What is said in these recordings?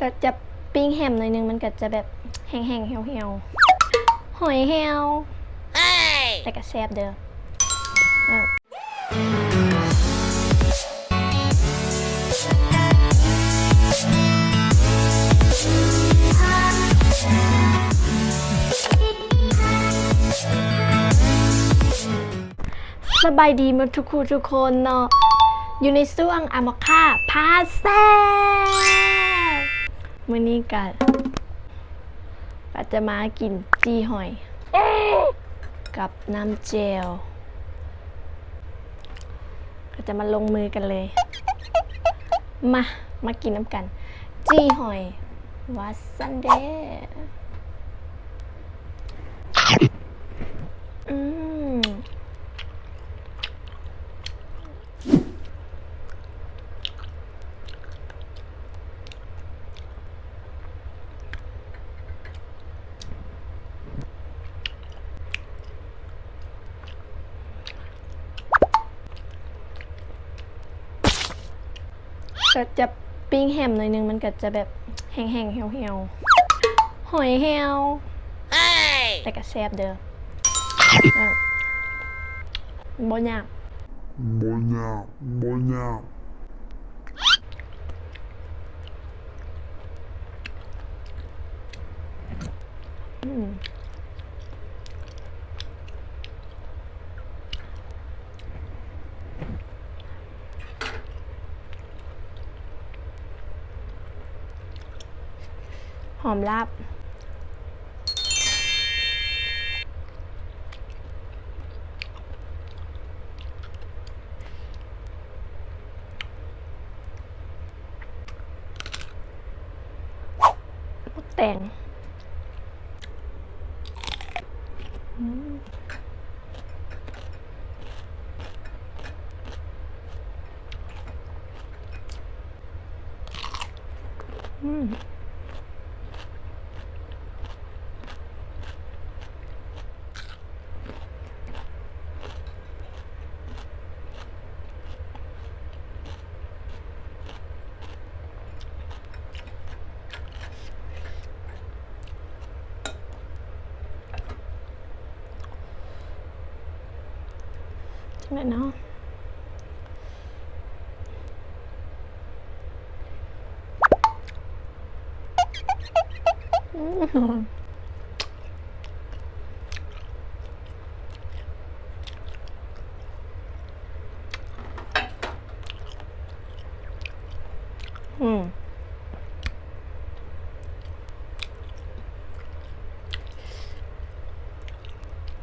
ກໍຈະປີ້ງແຮມໜ້ອຍໜຶ່ງ, ມັນກໍຈະແບບແຫ້ງໆ ແຫ້ວໆ ຫອຍແຫ້ວ ແຕ່ກໍແຊບເດີ້. ສະບາຍດີໝົດທຸກຄູ່ທຸກຄົນເນາະ, ຢູ່ໃນຊ່ວງອາມາຄ່າພາແຊບ. ມື້ນີ້ກະ ກະຈະມາກິນຈີ່ຫອຍກັບນ້ຳແຈ່ວ. ກໍຈະມາລົງມືກັນເລີຍ. ມາ ມາກິນນຳກັນ ຈີ່ຫອຍ ວ່າຊັ້ນເດ້. ອືມ. ກໍຈະປີ້ງແຮມໜ້ອຍໜຶ່ງ, ມັນກໍຈະແບບແຫ້ງໆ ແຫ້ວໆ ຫອຍແຫ້ວ ແຕ່ກໍແຊບເດີ້. ບໍ່ຍາກ ບໍ່ຍາກ ບໍ່ຍາກ. ອືມ. ຫອມລາບ. ໝາກແຕງ. ອືມ. ອືມ. ຈັ່ງໃດເນາະ? ອືມ. ອືມ.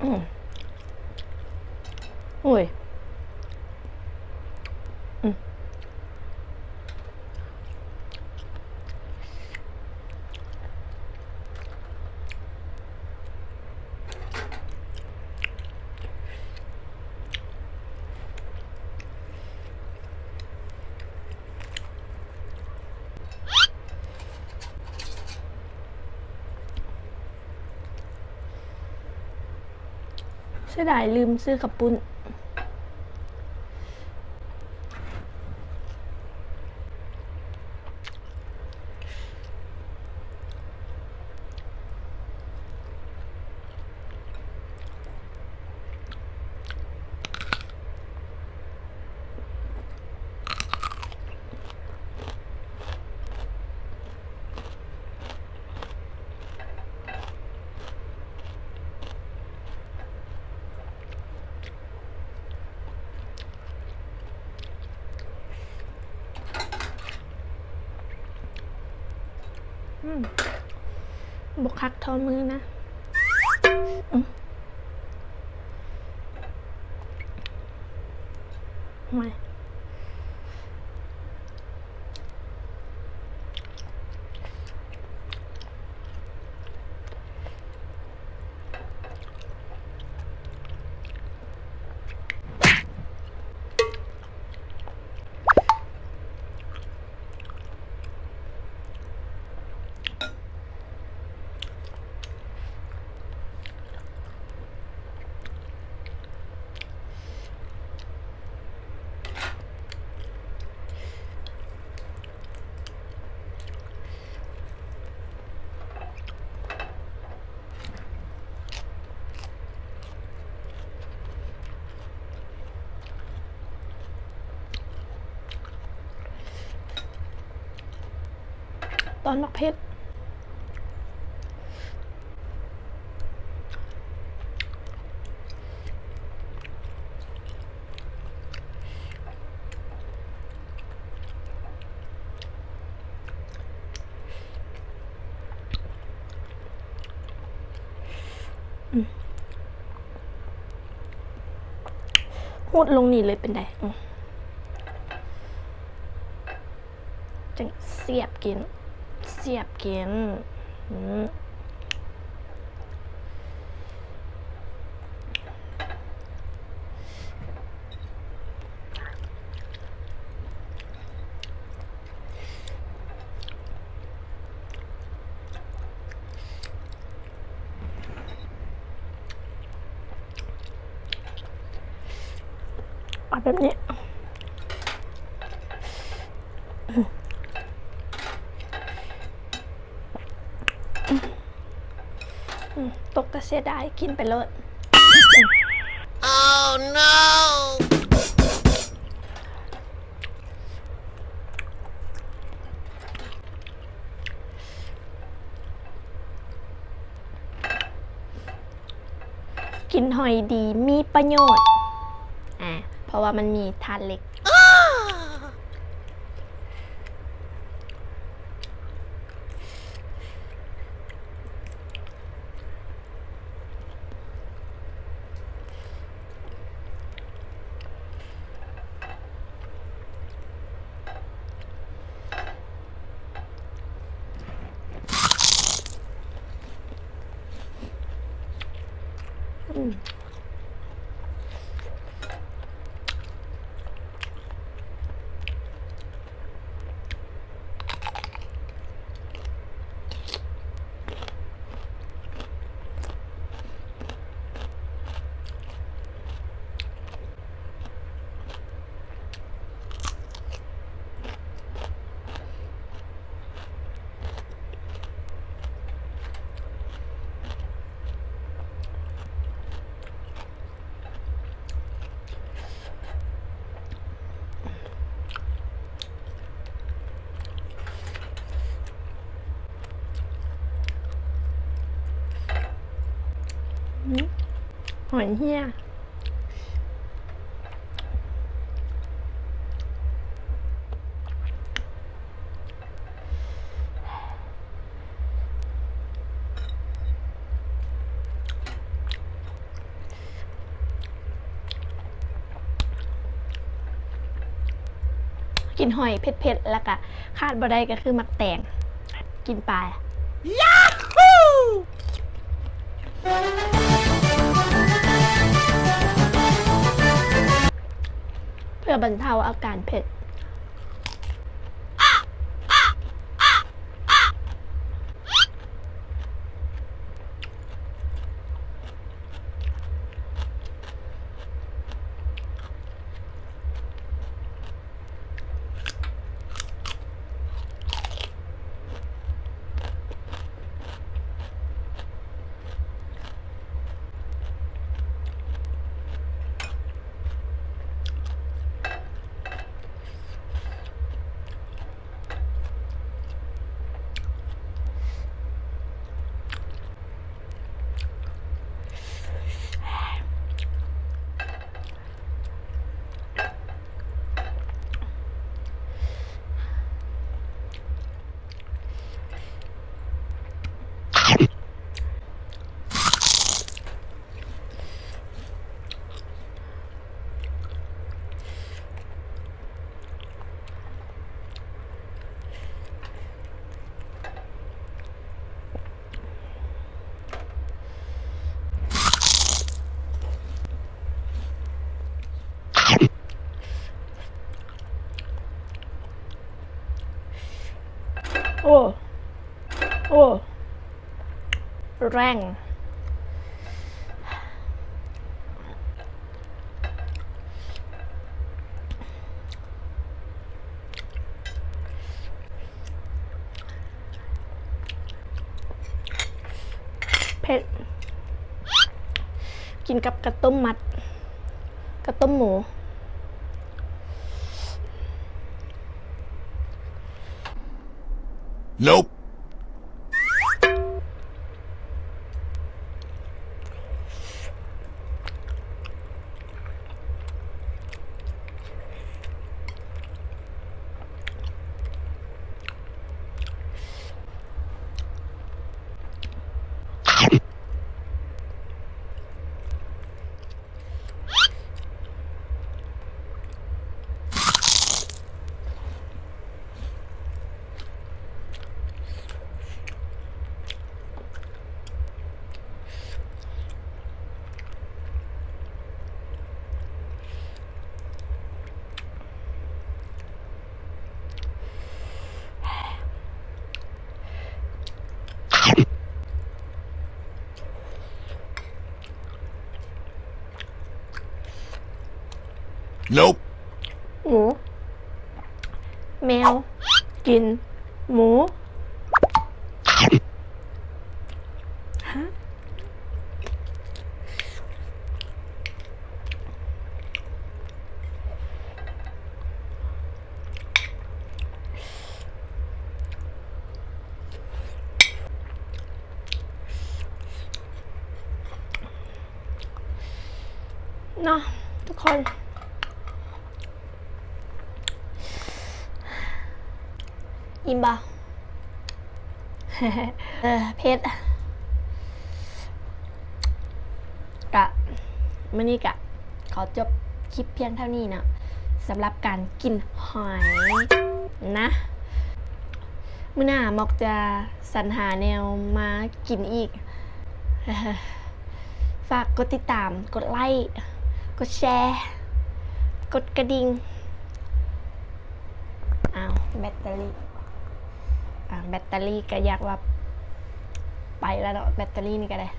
ອືມ. ໂອ້ຍ. ອືມ. ເສຍດາຍລືມຊື້ເຂົ້າປຸ້ນ. ອືມ ບໍ່ຄັກທໍ່ມືນະ. ອືມ ຫວາຍ. ອ ຕອນໝາກເຜັດ. ອືມ ຫູດລົງນີ້ເລີຍເປັນໃດ? ອືມ ຈັ່ງສຽບກິນ ສຽບກິນ. ອືມ ເອົາແບບນີ້ ຕົກກໍເສຍດາຍ ກິນໄປໂລດ. Oh no! ກິນຫອຍດີມີປະໂຫຍດ ອາ ເພາະວ່າມັນມີທາດເຫຼັກ. ອືມ ຫອຍເຫ່ຍ. ກິນຫອຍເຜັດໆ ແລ້ວກະຂາດບໍ່ໄດ້ກໍຄືໝາກແຕງ ກິນປາ ເພື່ອບັນເທົາອາການເຜັດ. ໂອ້ ໂອ້ ແຮງ. ເຜັດ ກິນກັບກະຕົ້ມມັດ ກະຕົ້ມໝູ. Nope. Nope. หมู แมว กิน หมู ฮะ เนาะทุกคน อิ่มบ่ เออ เผ็ด กะ มื้อนี้กะขอจบคลิปเพียงเท่านี้เนาะ สำหรับการกินหอยนะ มื้อหน้าม็อกจะสรรหาแนวมากินอีก ฝากกดติดตาม กดไลก์ กดแชร์ กดกระดิ่ง อ้าว แบตเตอรี่ อ่า แบตเตอรี่ก็อยากว่าไปแล้วเนาะ แบตเตอรี่นี่ก็ได้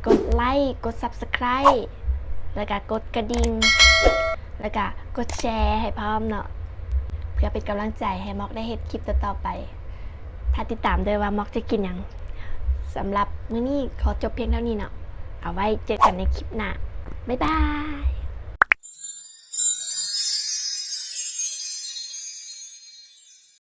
กดไลก์ กด Subscribe แล้วก็กดกระดิ่ง แล้วก็กดแชร์ให้พร้อมเนาะ เพื่อเป็นกำลังใจให้ม็อกได้เฮ็ดคลิปต่อๆไป ถ้าติดตามเด้อว่าม็อกจะกินหยัง สำหรับมื้อนี้ขอจบเพียงเท่านี้เนาะ เอาไว้เจอกันในคลิปหน้า บ๊ายบาย